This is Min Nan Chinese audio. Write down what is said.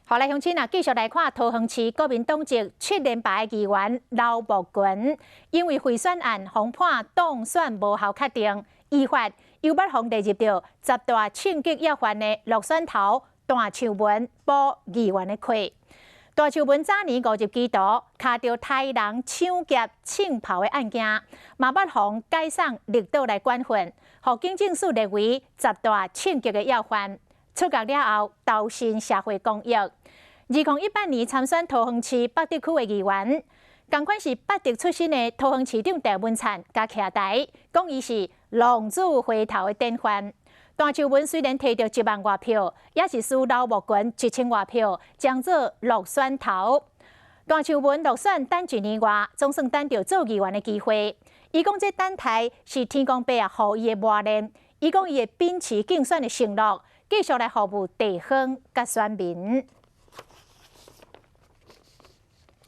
好來，鄉親啊，繼續來看桃園市國民黨籍七連敗的議員劉木群，因為賄選案予判當選無效確定，依法猶捌予列入著十大銃擊要犯的落選頭段樹文補議員的缺。段樹文早年誤入歧途，跤著刣人搶劫銃炮的案件，嘛捌予解送綠島來管訓，予警政署列為十大銃擊的要犯。出獄了後，投身社會公益。2018年參選桃園市北竹區的議員，仝款是八德出身的桃園市長鄭文燦共徛台，講伊是浪子回頭的典範。段樹文雖然提著1萬外票，也是輸劉木群1000外票，將做落選頭。段樹文落選等一年外，總算等著做議員的機會。伊講這等待是天公伯啊，予伊的磨練。伊講伊會秉持競選的承諾，繼續來服務地方佮選民。